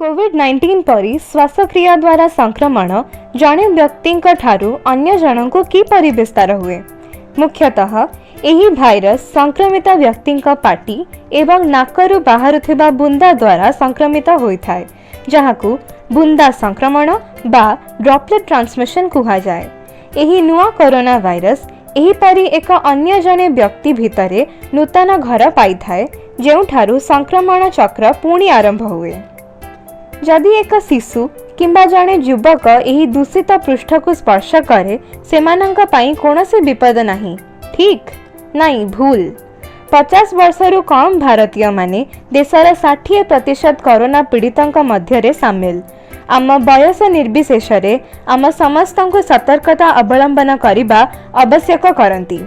କୋଭିଡ-19 ପରି ଶ୍ୱାସକ୍ରିୟା ଦ୍ୱାରା ସଂକ୍ରମଣ ଜଣେ ବ୍ୟକ୍ତିଙ୍କ ଠାରୁ ଅନ୍ୟ ଜଣଙ୍କୁ କିପରି ବିସ୍ତାର ହୁଏ? ମୁଖ୍ୟତଃ ଏହି ଭାଇରସ୍ ସଂକ୍ରମିତ ବ୍ୟକ୍ତିଙ୍କ ପାଟି ଏବଂ ନାକରୁ ବାହାରୁଥିବା ବୁନ୍ଦା ଦ୍ୱାରା ସଂକ୍ରମିତ ହୋଇଥାଏ, ଯାହାକୁ ବୁନ୍ଦା ସଂକ୍ରମଣ ବା ଡ୍ରପଲେଟ୍ ଟ୍ରାନ୍ସମିଶନ କୁହାଯାଏ। ଏହି ନୂଆ କରୋନା ଭାଇରସ୍ ଏହିପରି ଏକ ଅନ୍ୟ ଜଣେ ବ୍ୟକ୍ତି ଭିତରେ ନୂତନ ଘର ପାଇଥାଏ, ଯେଉଁଠାରୁ ସଂକ୍ରମଣ ଚକ୍ର ପୁଣି ଆରମ୍ଭ ହୁଏ। ଯଦି ଏକ ଶିଶୁ କିମ୍ବା ଜଣେ ଯୁବକ ଏହି ଦୂଷିତ ପୃଷ୍ଠକୁ ସ୍ପର୍ଶ କରେ, ସେମାନଙ୍କ ପାଇଁ କୌଣସି ବିପଦ ନାହିଁ, ଠିକ୍? ନାଇଁ, ଭୁଲ। 50 ବର୍ଷରୁ କମ୍ ଭାରତୀୟମାନେ ଦେଶର 60% କରୋନା ପୀଡ଼ିତଙ୍କ ମଧ୍ୟରେ ସାମିଲ। ଆମ ବୟସ ନିର୍ବିଶେଷରେ ଆମ ସମସ୍ତଙ୍କୁ ସତର୍କତା ଅବଲମ୍ବନ କରିବା ଆବଶ୍ୟକ କରନ୍ତି।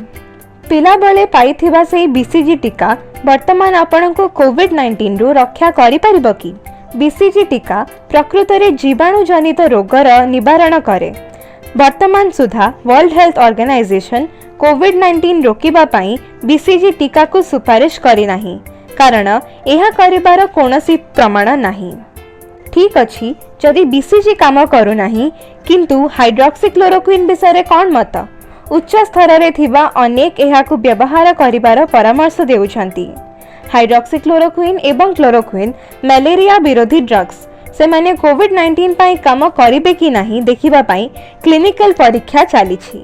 ପିଲାବେଳେ ପାଇଥିବା ସେହି ବିସିଜି ଟୀକା ବର୍ତ୍ତମାନ ଆପଣଙ୍କୁ କୋଭିଡ-19ରୁ ରକ୍ଷା କରିପାରିବ କି? ବିସିଜି ଟୀକା ପ୍ରକୃତରେ ଜୀବାଣୁଜନିତ ରୋଗର ନିବାରଣ କରେ। ବର୍ତ୍ତମାନ ସୁଦ୍ଧା ୱାର୍ଲଡ ହେଲ୍ଥ ଅର୍ଗାନାଇଜେସନ କୋଭିଡ-19 ରୋକିବା ପାଇଁ ବିସିଜି ଟୀକାକୁ ସୁପାରିଶ କରିନାହିଁ, କାରଣ ଏହା କରିବାର କୌଣସି ପ୍ରମାଣ ନାହିଁ। ଠିକ୍ ଅଛି, ଯଦି ବିସିଜି କାମ କରୁନାହିଁ, କିନ୍ତୁ ହାଇଡ୍ରକ୍ସିକ୍ଲୋରୋକ୍ୱିନ୍ ବିଷୟରେ କ'ଣ ମତ? ଉଚ୍ଚ ସ୍ତରରେ ଥିବା ଅନେକ ଏହାକୁ ବ୍ୟବହାର କରିବାର ପରାମର୍ଶ ଦେଉଛନ୍ତି। ହାଇଡ୍ରକ୍ସିକ୍ଲୋରୋକ୍ୱିନ୍ ଏବଂ କ୍ଲୋରୋକ୍ୱିନ୍ ମ୍ୟାଲେରିଆ ବିରୋଧୀ ଡ୍ରଗ୍ସ। ସେମାନେ କୋଭିଡ-19 ପାଇଁ କାମ କରିବେ କି ନାହିଁ ଦେଖିବା ପାଇଁ କ୍ଲିନିକାଲ ପରୀକ୍ଷା ଚାଲିଛି।